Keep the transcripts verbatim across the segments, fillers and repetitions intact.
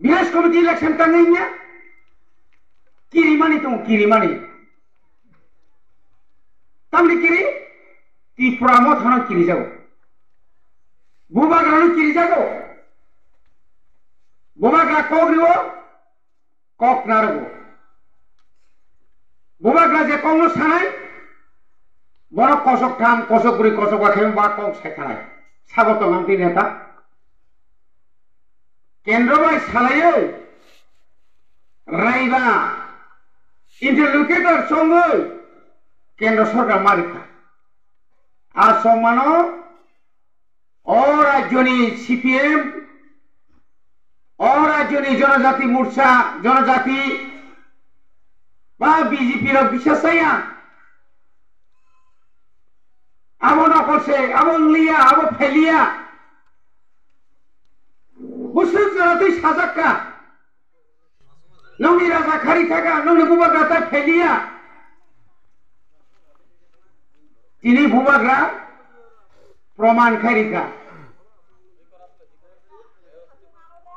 Village committee election tangwi wngya. Kirimani tongo, kirimani. Tamni kiri? Tipra Mothano kirijago. Bubagrano kirijago. Bubagra kok rio, kok narogo. Bubagra je kokno sanai, borok kosok tham, kosok bwrwi, kosok ba khe ba kok sai thanai. Sabo tong ang twi neta. Kendro bai salaiwi raiba interlocutor chongwi kendro sorkar ma rikha. A chongmano o rajyoni C P M, o rajyoni Jonojati Morcha, Jonojati ba B J P rok bisas chaya. Abo nokol se, abo wngliya, abo phailiya. Bwswk jora twi sajak kha. Nokni raja khari thaka, nokni bubagra ta phailiya. Tini bubagra proman khai rikha.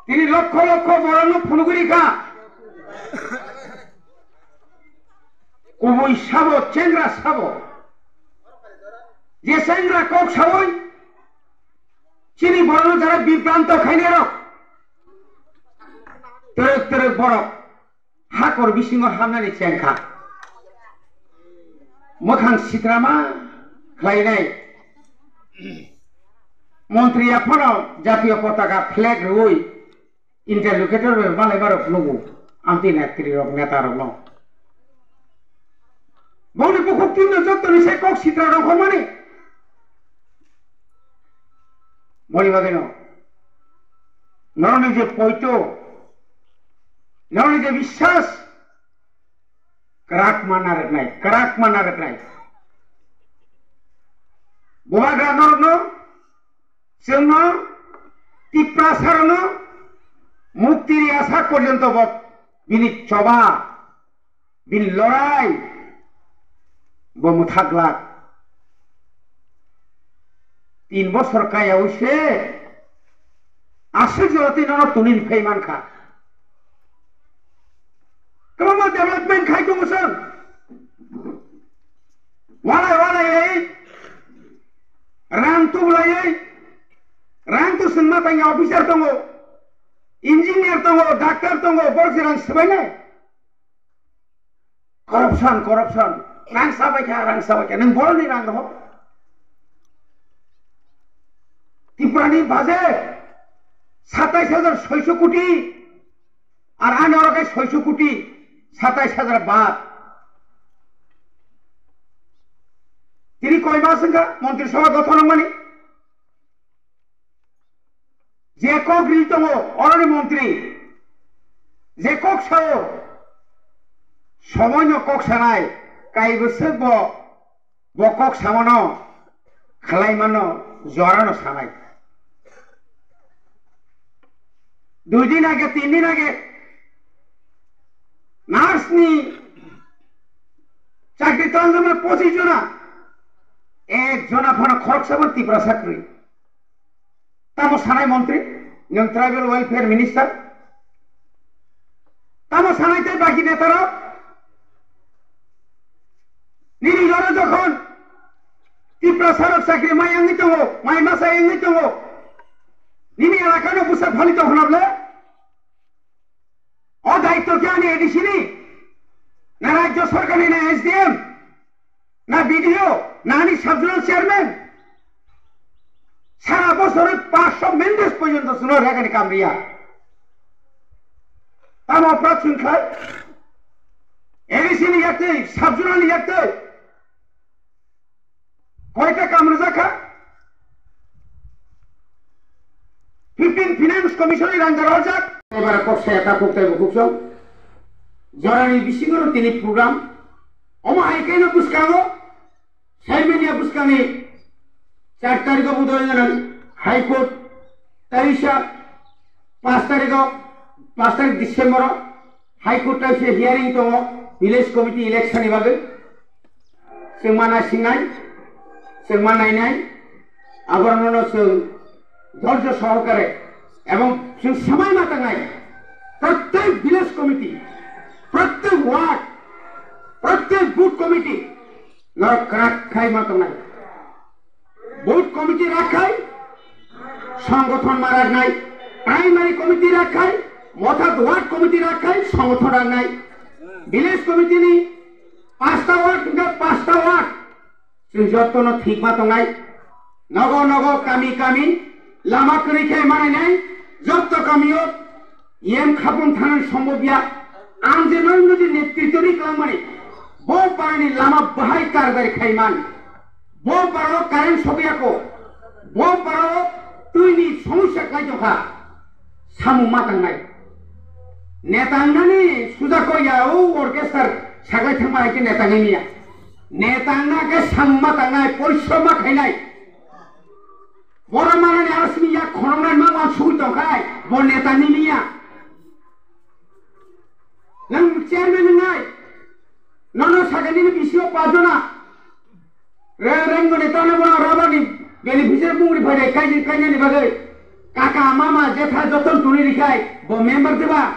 Tini lokho lokho borokno phunugwi rikha. Kubui sabo, chengra sabo. Je chengra kok sawi, chini borokno jara bibranto khainai rok. Twrwk twrwk borok. Hakor bisingo hamnani chengkha. Mwkhang sitrama khlainai. Montri ya phano jatiyo potaka flag rwui interlocutor bai malai barok nugo. Amtwi netri rok neta rok no. Boni bukhuk tinno jottoni se kok sitra rok hormani. Boni bagwi no. Noroni je poito, noroni je biswas, kwrak ma narwknai, kwrak ma narwknai. Bubagra norokno, chwngno, Tiprasarokno mukti riya sak porjonto bo bini choba, bini lorai bo mwthak glak. Tin bosor kaya use aswk jora twi nono tuni phai mankha. Kwbangma development khai tongo chwng. Walai walai ei rang tublai ei rang tu swnma tangya officer tongo, engineer tongo, doctor tongo, borok se rang swbainai. Corruption, corruption. Rang sabai kha, rang sabai kha. Nwng borokni rang rohor. Tripurani budget satais hajar soiso koti, ar ani oro khe soiso koti satais hajar bad. Tini koi mas wngkha Montri Sabha gothon wngmani? Je kok ri tongo, oroni montri, je kok sao, somoino kok sanai, kaibo se bo, bo kok samano, khalai mano, jorano sanai. Dui din age, tin din age, nurse ni chakri tongjama pochis jona, ek jona phano khoroksa bo Tiprasa kwrwi. Tamo sanai montri, nwng tribal welfare minister. Tamo sanai tei baki neta rok. Nini loro jokhon Tiprasa rok chakri mai wngwi tongo, mai masa wngwi tongo. Nini elaka no bwsa phali tong hwnable? O daitto khe ani A D C ni, na rajyo sorkar ni, na S D M, na B D O, na ani sub zonal chairman? Sara bosor paanch sho mendes porjonto chwngno rega ni kam riya. Tamo oprat chwng khlai? A D C ni yaktwi, sub zonal ni yaktwi. Koita kam rijak kha? Fifteen Finance Commission ni rang dara hojak. Ebar kok saya ta kok tai bo kok song. Jorani bisingo no tini program. Omo hai kaino bwskango. Saimanya bwskangni char tarikh o budoi nang High Court tarisa pas tarikh o, pas tarikh December o High Court o se hearing tongo village committee election ni bagwi. Chwng ma naisingnai, chwng ma nainai, aborokno chwng dhorjo sohokare ebong chwng samai ma tangnai. Prottek village committee, prottek ward, prottek booth committee no kwrak khai ma tongnai. Booth committee rakhai, songothon ma raknai. Primary committee rakhai, motha ward committee rakhai, songothon raknai. Village committee ni pasta ward hingkha pasta ward. Chwng jotono thik ma tongnai. Nogo nogo kami kami lama kwrwi khe manainai. Joto kamio yem khapung thanani sombob ya. Ang je norok nodi netritwni kwlangmani. Bo parani lama bahai karbari khaiman. Bo parao current sokya ko. Bo parao twini somosya khlai tongkha. Samung ma tangnai. Netangnani suja ko ya o orchestra saklai thangma hai khe netangni miya. Netangna khe samung ma tangnai, porishrom ma khainai. Bora manani aro simi yak khonongnai ma wan sugui tongkhai, bo netangni miya. Nang chairman wngnai, nono sakani ni bisio pajona. Re-, rengmani tane bono rubber ni beneficiary bungri phaide kaijin kainani bagwi. Kaka, mama, jetha, joton tuni rikhai, bo member deba,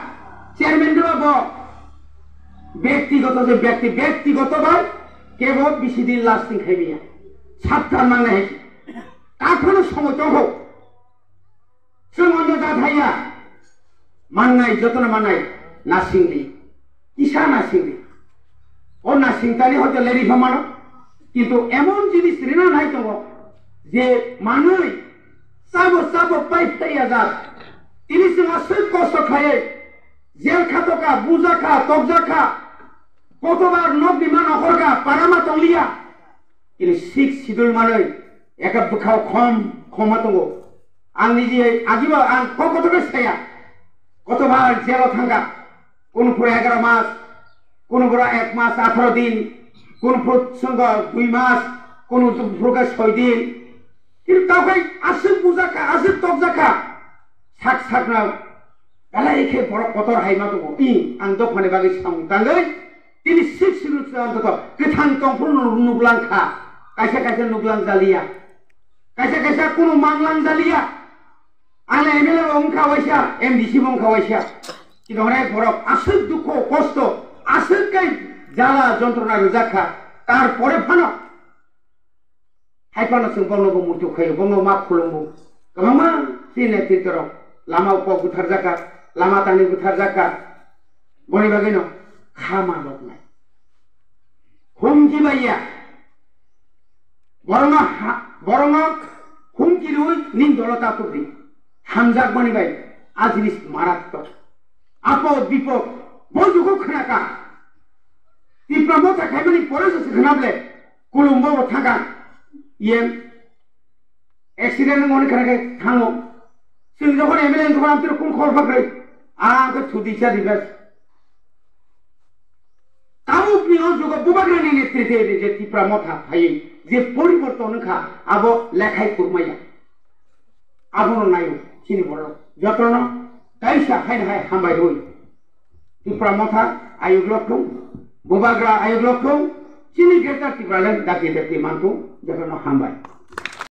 chairman deba bo. Bektigoto je bekti, bektigoto bai, kebo bisi din lasting khaibiya. Sabtan mangnai hai. Kakhono somoi tongkho. Chwng ono jathaiya. Mannai, jotono mannai, nasingli. Kisa nasingli. O nasingtani hoito leri phamano. Kintu emon jinis rina nai tongo, je manwi sabo sabo pai phai ya jak. Tini chwng aswk kosto khaiwi, jel khatoka, bujakha, tokjakha, kotobar nokni ma nokhorkha, parama tongliya. Ini six schedule manwi eka bwkhao khom khoma tongo. Ang niji agibo ang kok kotor khe saya. Kotobar jelo thangkha. Kunu phuru egaro mas, kunu boro ek mas atharo din, kunu phuru swngo dui mas, kunu phuru khe soi din. Kintu tao khe aswk bujakha, aswk tokjakha. Sak sakno belai khe borok kotor hai ma tongo. I ang dophani bagwi samung tangwi tini six schedule antoto kwthang tongphuru no nuklang kha. Kaisa kaisa nuklang jaliya. Kaisa kaisa kunu manglang jaliya. Ang M L A bo wngkha waisa, M D C bo wngkha waisa. Kintu onek borok aswk dukho, kosto, aswk kai jala jontrona rijak kha. Tarpore phano hai phano chwng bono bo muitu khaio, bono ma khulumbu. Kwbangma chini netrito rok lama o kok butharjak kha, lama tangwi butharjak kha. Boni bagwino kha ma roknai. Humki bai ya. Borokno ha-, borokno humki rwi ning dolo ta tubdi. Hamjakmani bai a jinis marattok. Apod bipod bo jugo khwnaka. Tipra motha khaimani pore se khwnable. Kulumbo bo thangka. Yen accident wngmani khwnaka thango. Chwng jokhon M L A wngkha amtwrwi kun khobor phakrwi. Ang khe thudi cha ribas. Tabukni o jugo bubagrani netrite je Tipra motha phaiwi je poriborton wngkha, abo lekhai kurmaya. Abono naio chini borok jotono kaisa haino hai hambai rwi. Tipra motha ayuk lok thung, bubagra ayuk lok thung, chini Greater Tipraland dakti dakti man thung, jotono hambai.